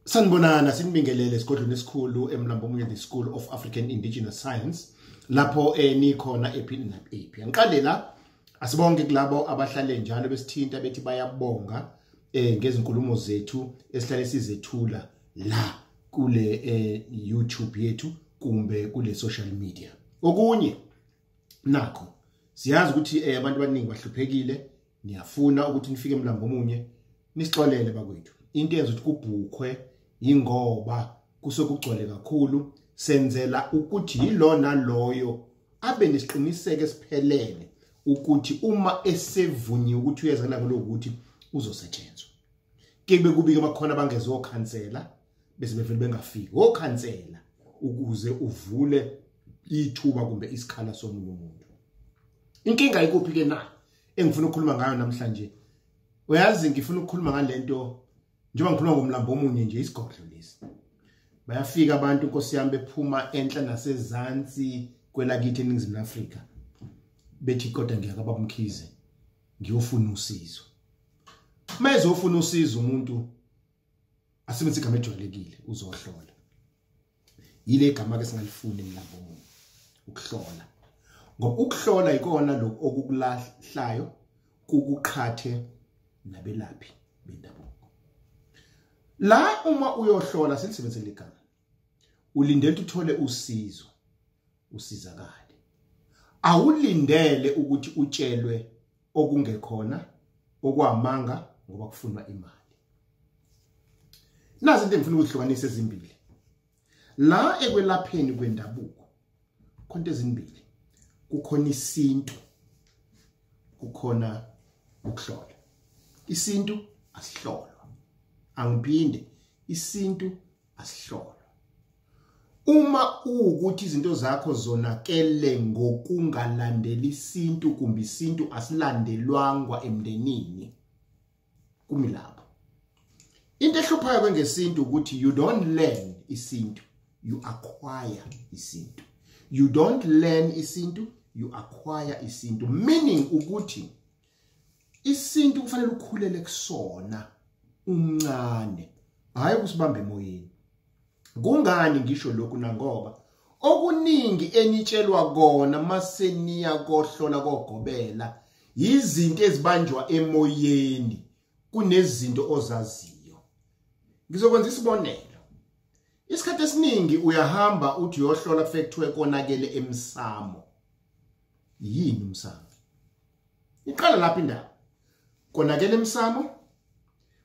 Sanibonana, sinibingelele esigodlweni esikhulu eMlambomunye, the School of African Indigenous Science, lapho enikhona ephi naphi. Ngiqale la, asibonke kulabo abahlale njalo besithinta bethi bayabonga ngezinkulumo zethu esihlale sizethula la kule YouTube yethu kumbe kule social media. Okunye nakho siyazi ukuthi abantu abaningi bahluphekile, niyafuna ukuthi nifike eMlambomunye, nisixolele bakwethu. Into eyenza ukuthi kubhukhwe ingoba kusokugcwele kakhulu, senzela ukuthi yilona loyo abe nesiqiniseko esiphelele ukuthi uma esevunyiwe ukuthi uyeza lokuthi uzosetshenzwa. Kube kubike bakhona abangezokhansela bese bevele bengafiki. Okhansela ukuze uvule ithuba kumbe isikhala somunye umuntu. Inkinga ikuphi ke na engifuna ukukhuluma ngayo namhlanje? Uyazi ngifuna ukukhuluma ngalento njengoba ngikhuluma ngoMlambomunye nje, isigodlo lesi. Bayafika abantu Nkosi yami bephuma enhla nasezansi kwelakithi eNingizimu Afrika, bethi kodwa ngiyakababa Mkhize ngiyofuna usizo. Mayezofuna usizo umuntu asebenzise igama ejwayelekile, uzohlola. Yile igama ke singalifuni eMlambomunye, ukuhlola. Ngoba ukuhlola ikona lokhu okukulahlayo kukuqhathe nabelaphi bendabuko. La uma uyohlola, silisebenzele igama, ulindele uthole usizo, usizakale. Awulindele ukuthi utshelwe okungekhona, okwamanga, ngoba kufunwa imali. Nazi into engifuna ukuzihlukanisa ezimbili. La ekwelapheni kwendabuko khonto ezimbili, kukhona isintu, kukhona ukuhlola. Isintu asihlolwa. Angiphinde, isintu asihlolwa. Uma ukuthi izinto zakho zonakele ngokungalandeli isintu kumbe isintu asilandelwangwa emndenini, kumi lapho. Into ehluphayo kwengesintu ukuthi you don't learn isintu, you acquire isintu. You don't learn isintu, you acquire isintu. Meaning ukuthi isintu kufanele ukhulele kusona umncane, hayi ukusibamba emoyeni. Kungani ngisho lokhu na? Ngoba okuningi enitshelwa kona maseniya kohlola kogobela izinto ezibanjwa emoyeni kunezinto ozaziyo. Ngizokwenza isibonelo. Isikhathi esiningi uyahamba uthi uyohlola kufike kuthiwe konakele emsamo. Yini umsamo? Iqala lapha indaba. Konakele emsamo,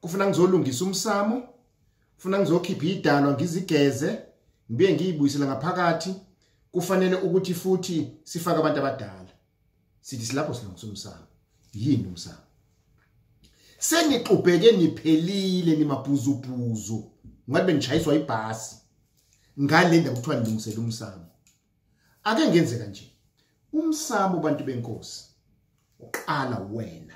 kufuna ngizolungisa umsamo, kufuna ngizokhipha idalwa ngizigeze, ngibuye ngiyibuyisele ngaphakathi, kufanele ukuthi futhi sifake abantu abadala. Sithi silapho silungisa umsamo. Yini umsamo? Senixubheke niphelile nimabhuzubhuzu, ngabe benishayiswa ibhasi ngale ndaba kuthiwa nilungisele umsamo. Ake ngenze kanje. Umsamo bantu benkosi uqala wena,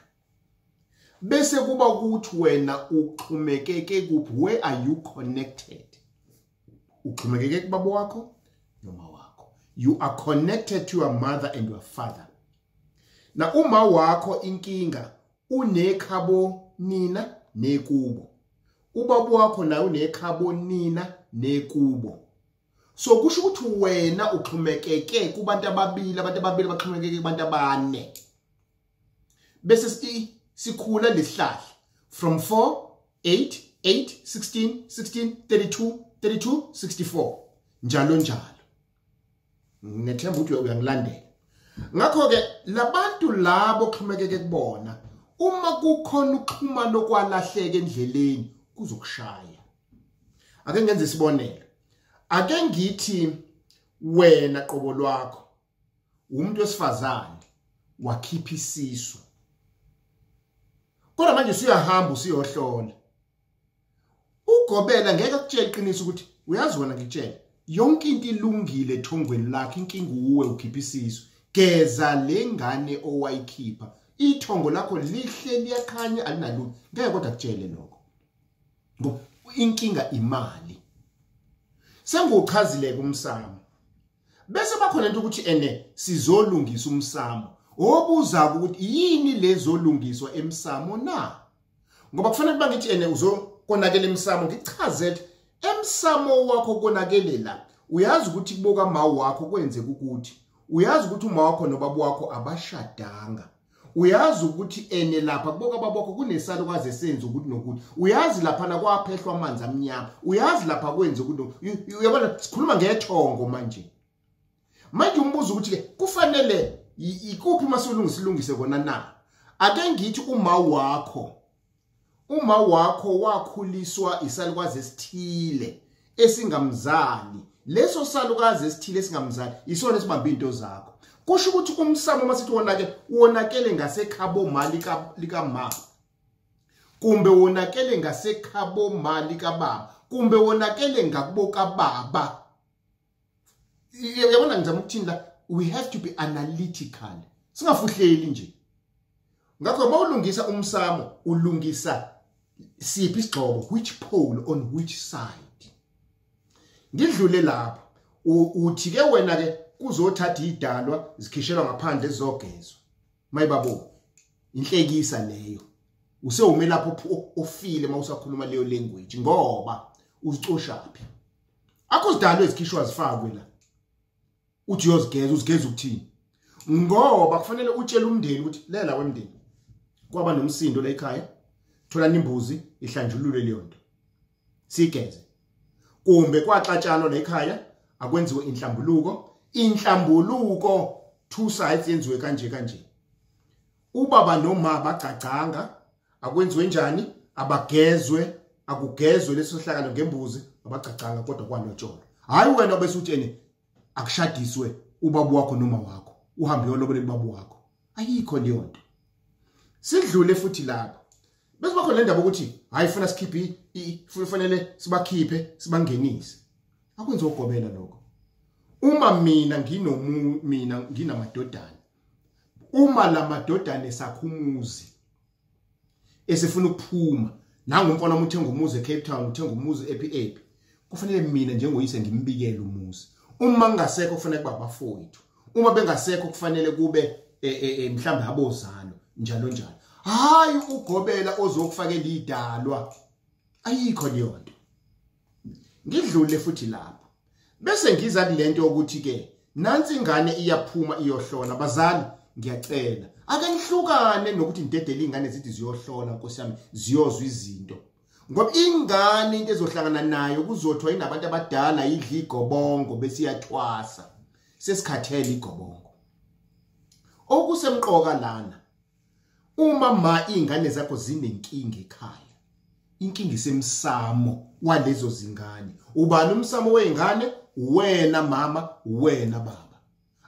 bese kuba ukuthi wena uxhumekeke kuphi? Where are you connected? Uxhumekeke kubaba wakho noma wakho. You are connected to your mother and your father. Na uma wakho inkinga unekhabo nina nekubo, ubaba wakho naye unekhabo nina nekubo. So kusho ukuthi wena uxhumekeke kubantu ababili, abantu ababili baxhumekeke kubantu abane. Bese sikhula lesihlahla from 4 8 8 16 16 32 32 64 njalo njalo. Nginethemba ukuthi uyangilandela. Ngakho ke labantu labo xhumekeke kubona, uma kukhona ukuxhumana okwalahleka endleleni kuzokushaya. Ake ngenze isibonelo. Ake ngithi wena qobo lwakho umuntu wesifazane wakhipha isisu, kodwa manje usuyahamba usiyohlola. Ugobela ngeke akutshele iqiniso ukuthi uyazi wena ngikutshele Yonke into ilungile ethongweni lakhe, inkinga uwe ukhipha isisu. Geza lengane owayikhipha, ithongo lakho lihle liyakhanya alinalutho. Ngeke kodwa kutshele lokho, ngoba inkinga imali. Senguchazile kumsamo, bese bakhona into ukuthi ene sizolungisa umsamo. Obuza ukuthi yini lezolungiswa emsamo na? Ngoba kufanele kuba ngithi ene uzokonakela emsamo, ngichazele emsamo wakho konakele la. Uyazi ukuthi kuboka ma wakho kwenzeka ukuthi, uyazi ukuthi uma wakho nobaba wakho abashadanga, uyazi ukuthi ene lapha kuboka baba wakho kunesalukazi esenza ukuthi nokuthi, uyazi lapha na kwaphehlwa amanzi amnyama, uyazi lapha kwenza ukuthi, uyabona sikhuluma ngethongo manje. Manje umbuzo ukuthi ke kufanele ikuphi masilungise silungise kona na? Ake ngithi uma wakho wakhuliswa isalukazi esithile esingamzali. Leso salukazi esithile esingamzali isona esibamba into zakho. Kusho ukuthi umsamo masithi wonakele, wonakele ngasekhabo mali lika ma, kumbe wonakele ngasekhabo mali kababa, kumbe wonakele ngakubo kababa. Uyabona ngizama ukuthini la? We have to be analytical, singafuhleli nje. Ngakho mawulungisa umsamo, ulungisa siphi isigxobo, which pole on which side. Ngidlule lapho, uthi ke wena ke kuzothatha idalwa zikhishelwa ngaphandle zogezwa. Mayibabo, inhlekisa leyo. Usewume lapho ofile mawusakhuluma leyo language, ngoba uzicoshaphi? Akho zidalwa ezikhishwa zifakwe la. Uthi uyozigeza, uzigeza ukuthini? Ngoba kufanele utshele umndeni ukuthi lela wemndeni kwaba nomsindo la ekhaya, thola imbuzi ihlanjululwe leyo nto sigeze, kumbe kwaxatshanwa la ekhaya akwenziwe inhlambuluko. Inhlambuluko two sides yenziwe kanje kanje, ubaba noma bagcagcanga akwenziwe njani, abagezwe, akugezwe leso sihlakalo ngembuzi, abagcagcanga kodwa kwalotsholo. Hayi wena bese utshene akushadiswe ubaba wakho noma wakho, uhambe uyolobela ubaba wakho. Ayikho leyo nto. Sidlule futhi lapho bese bakho le ndaba ukuthi hayi funa sikhiphe, kufanele sibakhiphe sibangenise. Akwenze ugobela lokho. Uma mina mina nginamadodana, uma lamadodana esakhumuzi esefuna ukuphuma, nangu umfana wami uthenga umuzi eCape Town, uthenga umuzi ePA, kufanele mina njengoyise ngimbikele umuzi. Uma ngingasekho kufanele kuba abafowethu, uma bengasekho kufanele kube mhlawumbe abozalo, njalo njalo. Hayi ugobela ozokufakela idalwa, ayikho leyo nto. Ngidlule futhi lapho bese ngiza kulento yokuthi ke nansi ingane iyaphuma iyohlola. Bazali ngiyacela ake nihlukane nokuthi nidedele ingane zithi ziyohlola, Nkosi yami, ziyozwa izinto. Ngoba ingane into ezohlangana nayo kuzothwa inabantu abadala idla igobongo bese iyathwasa. Sesikhathele igobongo. Okusemqoka lana, uma ma ingane zakho zinenkinga ekhaya, inkinga isemsamo walezo zingane. Ubani umsamo weingane? Wena mama, wena baba.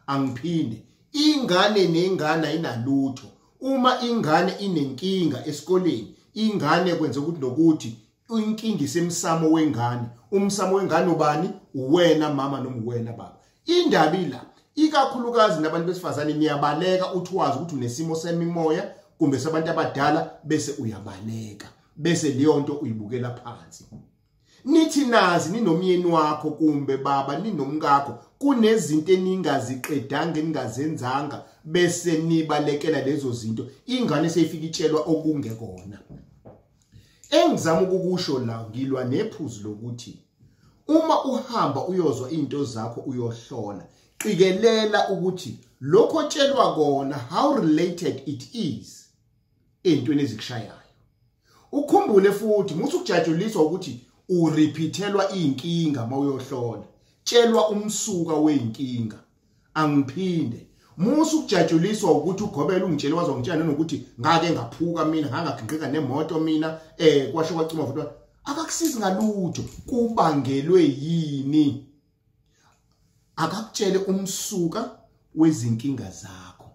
Angiphinde, ingane nengane ayinalutho. Uma ingane inenkinga esikoleni, ingane kwenza ukuthi nokuthi inkinga isemsamo wengane. Umsamo wengane ubani? Wena mama noma wena baba. Indaba ila ikakhulukazi nabantu besifazane, niyabaleka uthi wazi ukuthi unesimo semimoya kumbe sabantu abadala, bese uyabaleka, bese leyo nto uyibukela phansi. Nithi nazi ninomyeni wakho kumbe baba ninomkakho, kunezinto eningaziqedanga eningazenzanga, bese nibalekela lezo zinto. Ingane seyifika itshelwa okungekona. Engizama ukukusho la, ngilwa nephuzu lokuthi uma uhamba uyozwa into zakho uyohlola, qikelela ukuthi lokho otshelwa kona how related it is entweni ezikushayayo. Ukhumbule futhi musu ukujatshuliswa ukuthi urepeatelwa inkinga mawuyohlola, tshelwa umsuka weinkinga. Angiphinde, musu ukujatshuliswa ukuthi ugobela ungitshele wazongitshela nokuthi ngake ngaphuka mina, ngangaginqika nemoto mina, kwasho kwacima futhi, akakusizi ngalutho. Kubangelwe yini? Akakutshele umsuka wezinkinga zakho.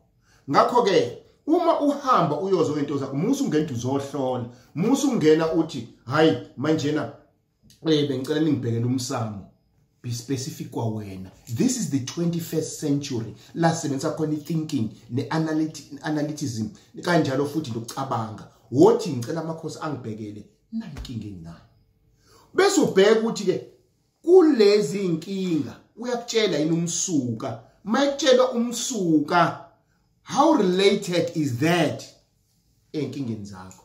Ngakho ke uma uhamba uyozwa into zakho, musu ungena uzohlola, musu ungena uthi hayi manjena bengicela ningibhekele umsamo. Be specific kwa wena. This is the 21st century la sebenzisa khona i-thinking ne-analyticism kanjalo futhi nokucabanga. Wothi ngicela amakhosi angibhekele nankinga enginayo, bese ubheka ukuthi ke kulezi inkinga uyakutshela yini umsuka. Mayikutshelwa umsuka, how related is that enkingeni zakho?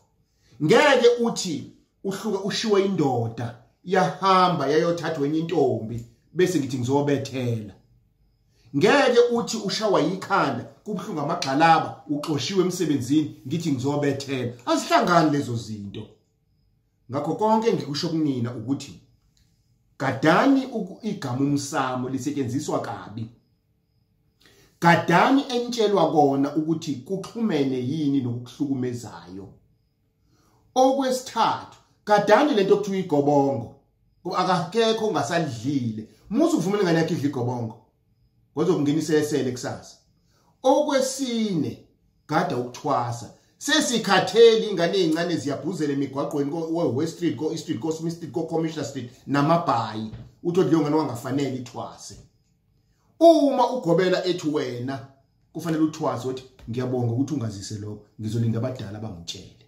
Ngeke uthi uhluka ushiwe indoda yahamba yayothathwa enye intombi bese ngithi ngizobethela. Ngeke uthi ushawa yikhanda kubuhlungu amagxalaba uxoshiwe emsebenzini ngithi ngizobethela. Azihlangani lezo zinto. Ngakho konke ngikusho kunina ukuthi gadani igama umsamo lisetshenziswa kabi. Gadani enitshelwa kona ukuthi kuxhumene yini nokuhlukumezayo. Okwesithathu, gadani lento okuthiwa igobongo. Akakekho ongasalidlile. Musu uvumela ingane yakhe idle igobongo, ngozokungenisa esele kusasa. Okwesine, gada ukuthwasa. Sesikhathele ingane ezincane ziyabhuzela emigwaqweni ko West Street, ko East Street, ko Smith Street, ko Commissioner Street namabhayi. Uthi leyo ngane wangafanele ithwase. Uma ugobela ethi wena kufanele uthwase, uthi ngiyabonga ukuthi ungazise lokho, ngizolinda abadala bangitshele.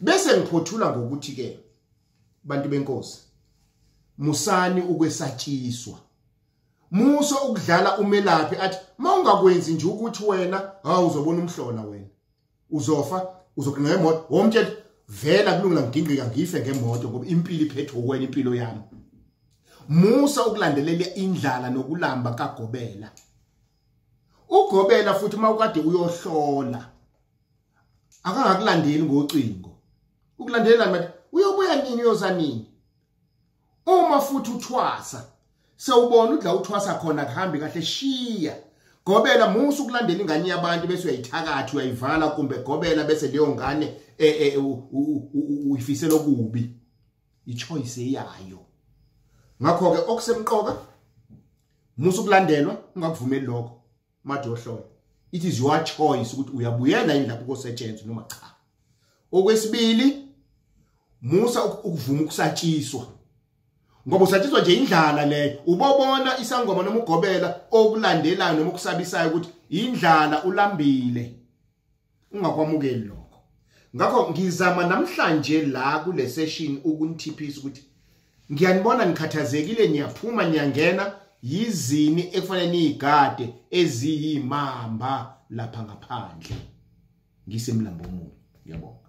Bese ngiphothula ngokuthi ke bantu benkosi, musani ukwesatshiswa. Muso ukudlala umelaphi athi mawungakwenzi nje ukuthi wena hawu uzobona umhlola, wena uzofa, uzogqina ngemoto. Womtshela vela kulungile ngigingqika ngife ngemoto ngoba impilo iphethwe wena, impilo yami. Musa ukulandelela indlala nokulamba kagobela. Ugobela futhi mawukade uyohlola akangakulandeli ngocingo, ukulandelela manje uyobuya nini, uyoza nini. Uma futhi uthwasa sewubona udla uthwasa khona kuhambi kahle, shiya gobela. Musa ukulandela ingane yabantu bese uyayithakatha uyayivala, kumbe gobela bese leyo ngane uyifisela okubi. I-choice yayo. Ngakho ke okusemqoka, musa ukulandelwa, ungakuvumeli lokho manje uyohlola. It is your choice ukuthi uyabuyela yini lapho kosetshenzwa noma cha. Okwesibili, musa ukuvuma ukusatshiswa, ngoba usatshiswa nje indlala leyo. Ubobona isangoma noma ugobela okulandelayo noma okusabisayo ukuthi indlala, ulambile, ungakwamukeli lokho. Ngakho ngizama namhlanje la kule session ukunithiphisa ukuthi ngiyanibona nikhathazekile, niyaphuma niyangena, yizini ekufanele niyigade eziyimamba lapha ngaphandle. Ngisemlambo omunye. Ngiyabonga.